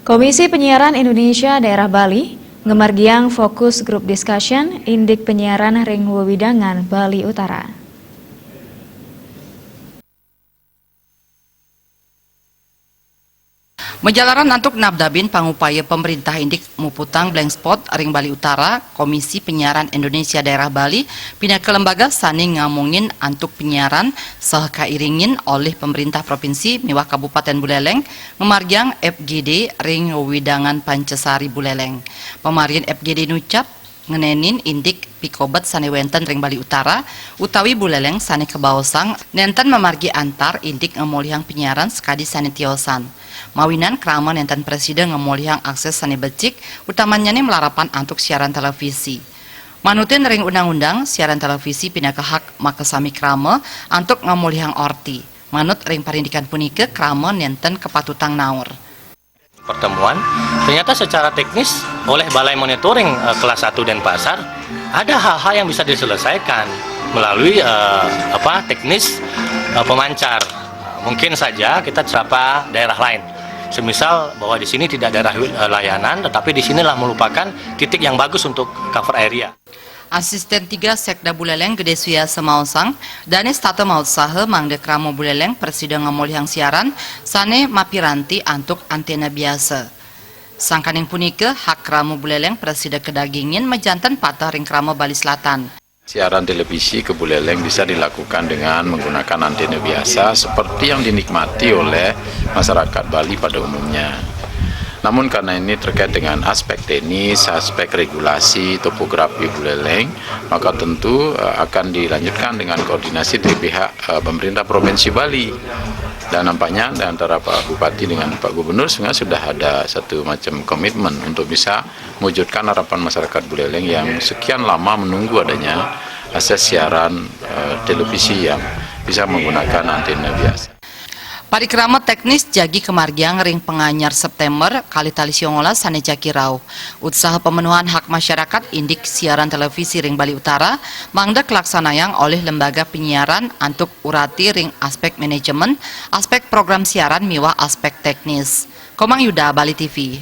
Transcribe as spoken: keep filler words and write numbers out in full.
Komisi Penyiaran Indonesia Daerah Bali ngemargiang fokus group discussion indik penyiaran ring wewidangan Bali Utara. Majalaran antuk nabdabin pangupaya pemerintah indik muputang blank spot ring Bali Utara, Komisi Penyiaran Indonesia Daerah Bali pinaka lembaga sane ngamongin antuk penyiaran saha kairingin olih pemerintah provinsi miwah Kabupaten Buleleng ngamargiang F G D ring wewidangan Pancasari Buleleng. Pamargin F G D nucap ngenenin indik pikobet sane wenten ring Bali Utara utawi Buleleng sane kabaosang nenten mamargi antar indik ngamolihang penyiaran sakadi sane tiosan. Mawinan krama nenten prasida ngamolihang akses sane becik, utamannyane malarapan antuk siaran televisi. Manutin ring undang-undang, siaran televisi pinaka hak makasami krama antuk ngamolihang orti. Manut ring parindikan punika, krama nenten kapatutang naur. Pertemuan, ternyata secara teknis oleh Balai Monitoring eh, kelas satu Denpasar ada hal-hal yang bisa diselesaikan melalui eh, apa teknis eh, pemancar. Mungkin saja kita sapa daerah lain. Semisal bahwa di sini tidak ada rahwi- eh, layanan, tetapi di sinilah merupakan titik yang bagus untuk cover area. Asisten tiga Sekda Buleleng Gede Suyasa maosang, dane setata mautsaha mangda krama Buleleng prasida ngamolihang siaran sane mapiranti antuk antena biasa. Sangkaning punika, hak krama Buleleng prasida kadagingin majanten pateh ring krama Bali Selatan. Siaran televisi ke Buleleng bisa dilakukan dengan menggunakan antena biasa seperti yang dinikmati oleh masyarakat Bali pada umumnya. Namun karena ini terkait dengan aspek teknis, aspek regulasi topografi Buleleng, maka tentu eh, akan dilanjutkan dengan koordinasi dari pihak eh, pemerintah Provinsi Bali. Dan nampaknya di antara Pak Bupati dengan Pak Gubernur sebenarnya sudah ada satu macam komitmen untuk bisa mewujudkan harapan masyarakat Buleleng yang sekian lama menunggu adanya akses siaran eh, televisi yang bisa menggunakan antena biasa. Parikrama teknis jagi kamargiang ring panganyar September kalih tali siangolas sane jagi rauh. Utsaha pemenuhan hak masyarakat indik siaran televisi ring Bali Utara mangda kalaksanayang olih lembaga penyiaran antuk urati ring aspek manajemen, aspek program siaran miwah aspek teknis. Komang Yuda, Bali T V.